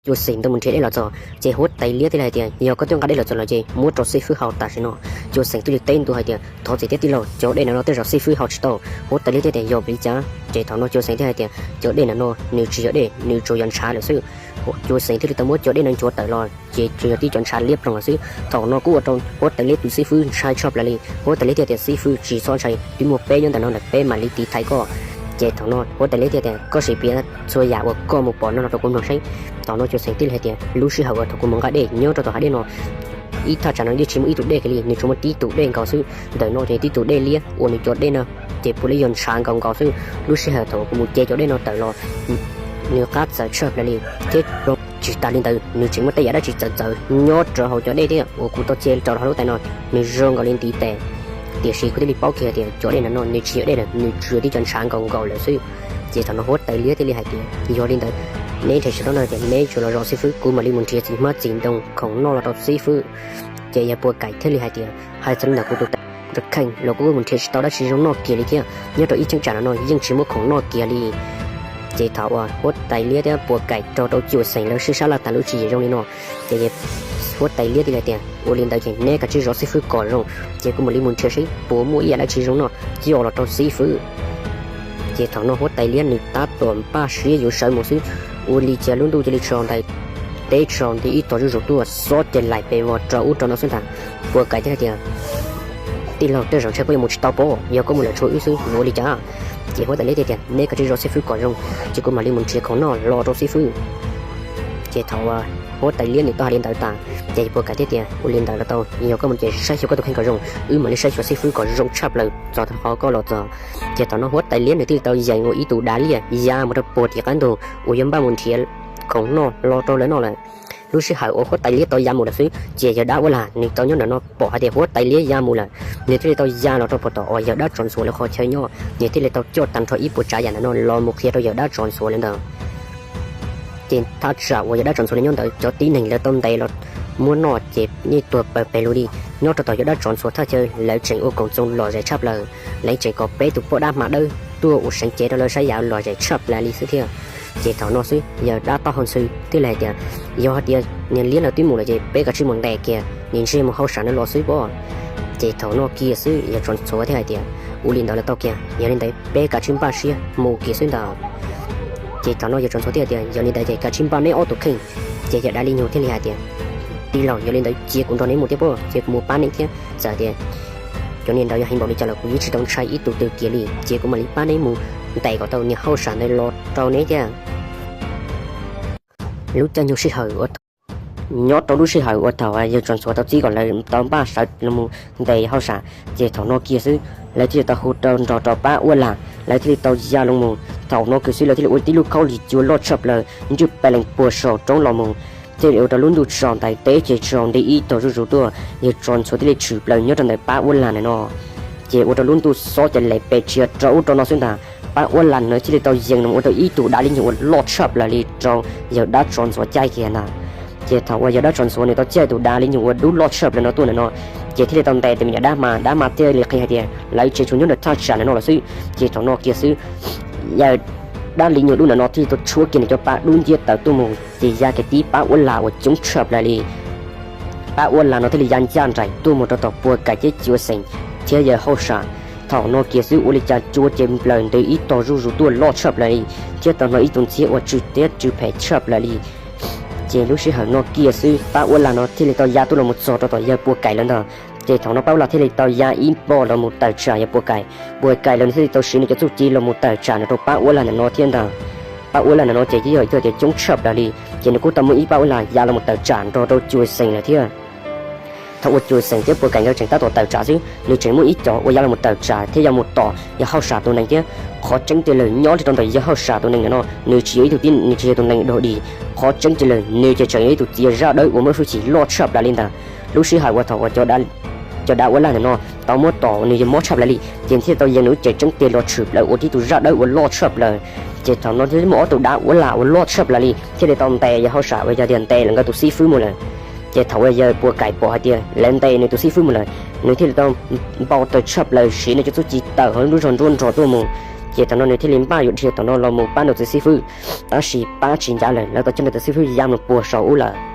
Cua Xeem ntawd mus nrhiav dej los txog ces huab tais liab thiaj li hais tias yog koj twb nqa dej los txog lawm ces muab rau xib fwb haus tam sim no. Cua Xeem thiaj li teb ntua hais tias thov txim thiab tij laug, cov dej no no tej zaum xib fwb haus tsis tau. Huab tais liab thiaj tias yog vim li cas? Ces thaum no Cua Xeem thiaj hais tias cov dej no no nws tsis yog dej, nws tsuas yog ntshav lawm xwb. Cua Xeem thiaj li tau muab cov dej no nchuav tawm los ces tsuas yog tib cov ntshav liab ploog lawm xwb. Thaum no kuj ua rau huab tais liab tus xib fwb ntshai tshaj plaws li. Huab tais liab thiaj tias xib fwb tsis txhob ntshai, twb muaj peb nyob ntawm no lawm peb mam li tiv thaiv koj. Ces thaum no huab tais liab thiaj tias koj sim piav txhua yam uas koj mus pom no los rau kuv mloog seb. Thaum no Cua Xeem thiaj li hais tias lub sij hawm uas thaum kuv mus nqa dej nyob rau tom hav dej no ib thaj tsam no yeej tsis muaj ib tug dej kiag li, nws tsuas muaj tib tug dej nkaus xwb. Ntawm no ces tib tug dej liab uas nws cov dej no ces puav leej yog ntshav nkaus nkaus xwb. Lub sij hawm thaum kuv mus ce cov dej no tawm los nws qab txawv tshaj plaws li thiab tsis tas li ntawd nws tseem muaj tej yam dab tsi txawv txawv nyob rau hauv cov dej thiab uas kuv tau ce rau hauv lub tais no nws zoo nkaus li ntiv tes. Tiam sis kuv thiaj li paub kiag tias cov dej no no nws tsis yog dej lawm, nws tsuas yog tib cov ntshav nkaus nkaus lawm xwb. Ces thaum no huab tais liab thiaj li hais tias yog li ntawd neb nrhiav tsis tau dab tsi ces neb tsuas los zov xib fwb, kuv mam li mus nrhiav txiv hmab txiv ntoo khoom noj los rau xib fwb. Ces yawg Pua Kaim thiaj li hais tias hais txog li ntawd kuv tus tais Rov Kheej los kuv kuj mus nrhiav tsis tau dab tsi zoo noj kiag li thiab, nyob rau ib cheeb tsam no no yeej tsis muaj khoom noj kiag li. Ces thaum uas huab tais liab thiab Pua Kaim raug rau Cua Xeem lawv sib sab laj tas lub tswv yim zoo li no, ces huab tais liab thiaj li tias ua li ntawd ces neb kav tsij zov xib fwb kom zoo, ces kuv mam li mus nrhiav seb puas muaj ib yam dab tsi zoo noj coj los rau xib fwb. Ces thaum no huab tais liab nws tab tom npaj siab yuav sawv mus xwb, ua li cas lub ntuj cia li tsaus ntais, teb tsaus nti ib tog zuj zus tuaj xob ces laim pes vog rau ub rau no xwb ntag. Pua Kaim thiaj tias tij laug, tej zaum ntshe koj yuav mus tsis tau pob, yog koj mus lawm tshuav wb xwb yuav ua li cas? Ces huab tais liab thiaj tias neb kav tsij zov xib fwb kom zoo, ces kuv mam li mus nrhiav khoom noj los rau xib fwb. Ces thaum huab tais liab nws tau hais li ntawd tas, ces Pua Kaim thiaj tias ua li ntawd los tau, yog koj mus ces saib xyuas koj tus kheej kom zoo, wb mam li saib xyuas xib fwb kom zoo tshaj plaws txog qhov koj los txog. Ces thaum no huab tais liab nws thiaj li tau yees ua ib tug dav liaj ya mus rau puag tim qab ntug uas yuav npaj mus nrhiav khoom noj los rau lawv noj lawm. Lub sij hawm uas huab tais liab tau ya mus lawm xwb ces yawg dab uab lag nws tau nyob ntawm no pom hais tias huab tais liab ya mus lawm, nws thiaj li tau ya los rau puag tom uas yawg dab tsov ntxhuav lawv qhov chaw nyob, nws thiaj li tau coj tag nrho ib puas tsav yam ntawm no los mus qhia rau yawg dab tsov ntxhuav lawv ntawd. Ces thaj tsam uas yawg dab tsov ntxhuav lawv nyob ntawd cov tib neeg lawv tau ntes los muab noj ces yeej tuag pawg peg lug li. Nyob rau tom yawg dab tsov ntxhuav thaj chaw lawv tseem ua koom txoos lom zem tshaj plaws, lawv tseem kom peb tus poj dab hma dawb tuaj ua seev cev rau lawv saib yam lom zem tshaj plaws li xwb thiab. Ces thaum no xwb yawg dab taub hau ntxhw thiaj li hais tias yog hais tias niag liab lawv twb mus lawm ces peb kav tsij mus ntes kiag, nws ntsej muag hauj sam no los xwb pob. Ces thaum no kiag xwb yawg tsov ntxhuav thiaj hais tias ua li ntawd los tau kiag, yog li ntawd peb kav tsij npaj siab mus kiag xwb ntag. Ces thaum no yawg tsov ntxhuav thiaj tias yog li ntawd ces kav tsij npaj neb ob tug kheej. Ces yawg dab li nyuag thiaj li hais tias tij laug, yog li ntawd cia kuv nrog neb mus thiab pob, cia kuv mus pab neb thiab, txawm tias cov niag ntawd yog heev npaum li cas los kuv yeej tsis tau ntshai ib tug twg kiag li, cia kuv mam li pab neb mus ntes kom tau niag hauj sam ntawd los rau neb thiab. Lub caij nyoog sij hawm uas nyob rau lub sij hawm uas thaum yawg tsov ntxhuav tau txib kom lawv tau npaj sawv los mus ntes hauj sam, ces thaum no kiag xwb lawv thiaj li tau hu rau nrog rau pab uab lag, lawv thiaj li tau ya los mus. Thaum no kiag xwb lawv thiaj li ua tib lub khaub lig cua loj tshaj plaws ntswj pa lees puag saum roob los mus, thiaj li ua rau lub ntuj tsaus ntais teb ces tsaus nti ib tog zuj zus tuaj. Yawg tsov ntxhuav thiaj li tshwm plaws nyob rau ntawm pab uab lag ntawm no, ces ua rau lub ntuj xob ces laim pes tshiav rau ub rau no xwb ntag. Pab uab lag ntawd thiaj li tau yees los ua rau ib tug dav li nyuag uas loj tshaj plaws li rau yawg dab tsov ntxhuav caij kiag ntag. Ces thaum uas yawg dab tsov ntxhuav nws tau caij tus dav li nyuag uas dub loj tshaj plaws no tuaj ntawm no, ces thiaj li tau ntes tus me nyuam dab hma, dab hma thiaj li qhia hais tias lawv tseem tshuav nyob ntawm thaj tsam ntawm no los xwb. Ces thaum no kiag xwb yawg dab li nyuag dub ntawm no thiaj li tau tshuab kiag nws cov pa dub nciab tawm tuaj mus ces ya kiag tib pab uab lag uas coob tshaj plaws li. Pab uab lag no thiaj li ya ncaj nraim tuaj mus rau tom Pua Kaim thiab Cua Xeem thiab yawg hauj sam. Thaum no kiag xwb ua li cas cua ces nplawm ntws ib tog zuj zus tuaj loj tshaj plaws li, thiab tau hnov ib tug ntxhiab uas tsw tiab tsw phem tshaj plaws li. Ces lub sij hawm no kiag xwb pab uab lag no thiaj li tau ya tuaj los mus txog rau tom yawg Pua Kaim lawv ntag. Ces thaum no pab uab lag thiaj li tau ya ib npoj los mus tawm tsam yawg Pua Kaim. Pua Kaim lawv thiaj li tau siv nws cov txuj ci los mus tawm tsam nrog rau pab uab lag ntawm no thiab ntag. Pab uab lag ntawm no ces twb yog ib tug tias coob tshaj plaws li, ces nws kuj tau muaj ib pab uab lag ya los mus tawm tsam nrog rau Cua Xeem lawm thiab. Thaum uas Cua Xeem thiab Pua Kaim nkawd tseem tab tom tawm tsam xwb, nws tseem muaj ib co uas ya los mus tawm tsam thiab ya mus tom yawg hauj sam tus nees thiab. Qhov tseeb tiag lawm nyob li rau ntawm yawg hauj sam tus nees ntawm no nws tsis yog ib tug tib, nws tsis yog tus nees dog dig. Qhov tseeb tiag lawm nws ces tseem yog ib tug txiv zaj dawb uas muaj hwj chim loj tshaj plaws li ntag. Lub sij hawm uas thaum uas cov dav uab lag ntawm no tau muab tom nws yog mob tshaj plaws li, ces thiaj tau yees nws lub cev tseeb tiag los tshwm plaws ua tib tug zaj dawb uas loj tshaj plaws. Ces thaum no thiaj muaj ob tug dav uab lag uas loj tshaj plaws li thiaj li tau ntes yawg hauj sam uas yog tias ntes lawv nkawd tus xib fwb mus lawm. Ces thaum uas yawg Pua Kaim pom hais tias lawv ntes nws tus xib fwb mus lawm, nws thiaj li tau npau taws tshaj plaws siv nws cov txuj ci tawm hauv lub zog nruab nrog tuaj mus. Ces thaum no nws thiaj li npaj yuav dhia tom no los mus pab nws tus xib fwb, tab sis pab tsis ncav lawm, lawv tau coj nws tus xib fwb ya mus puag saum ub lawm.